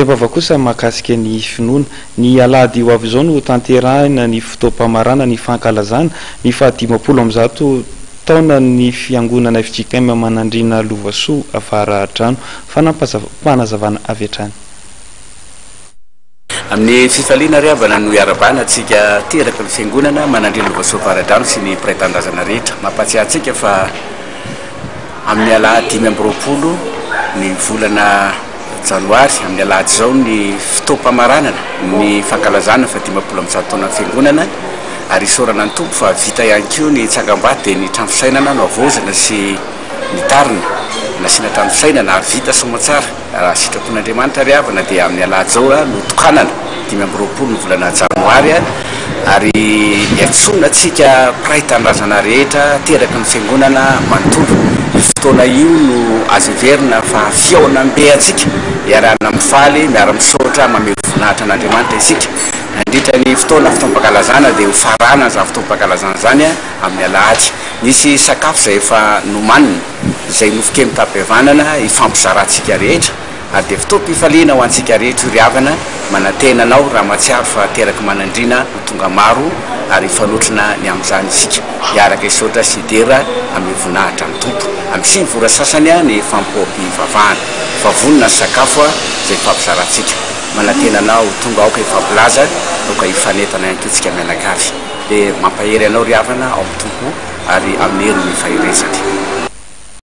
Vava kosa mahakasika ny finoana. Ny alahady ho avy izao no hotanterahina ny fotoam-pamarana ny fankalazana ny faha-150 taonan'ny fiangonana fjkm Manandriana Lovasoa Avaradrano. Fanampazavana avy hatrany. Amin'ny fifaliana ry havana no iarahabana antsika teraky ny fiangonana Manandriana Lovasoa Avaradrano sy ny mpiray tanindrazana rehetra. Mampahatsiahy antsika fa amin'ny alahady 25 ny volana Janoary, amin'ny alahady izao ny fotoam-pamaranana ny fankalazana ny faha-150 taonan'ny Fiangonana ary isaorana ny Tompo fa vita ihany koa ny tsangambato dia ny trano fisainana nohavaozina sy nitarina, nasiana trano fisainana ary vita soamantsara. Raha sitrapon'Andriamanitra ry havana dia amin'ny alahady izao no tokanana, 25 ny volana janoary ary iantsoana antsika mpiray tanindrazana rehetra teraky ny fiangonana manontolo. Io fotoana io no azo heverina fa fihaonambe antsika, iarahana mifaly, miara-misaotra, mamehy voninahitra an'Andriamanitra isika. Nandritra ny fotoana fotoam-pankalazana dia ho faranana izany fotoam-pankalazana izany amin'ny alahady. Nisy sakafo izay efa nomanina, izay nofon-kemim-pampihavanana hifampizarantsika rehetra. Ary dia fotoam-pifaliana ho antsika rehetra io ry havana, manantena anao raha mahatsiaro fa teraky Manandriana ho tonga maro ary hifanotrona ny amin'izany isika, hiaraka hisaotra sy hidera amin'ny voninahitra ny Tompo. Amin'ny 9 ora sasany ny fanompoam-pivavahana. Fa vonona ny sakafo izay hifampizarantsika. Manantena anao ho tonga aoka hifampilaza, aoka hifanentana ihany koa isika mianakavy. Dia mampahery anao ry havana ao amin'ny Tompo ary amin'ny herin'ny faherezany.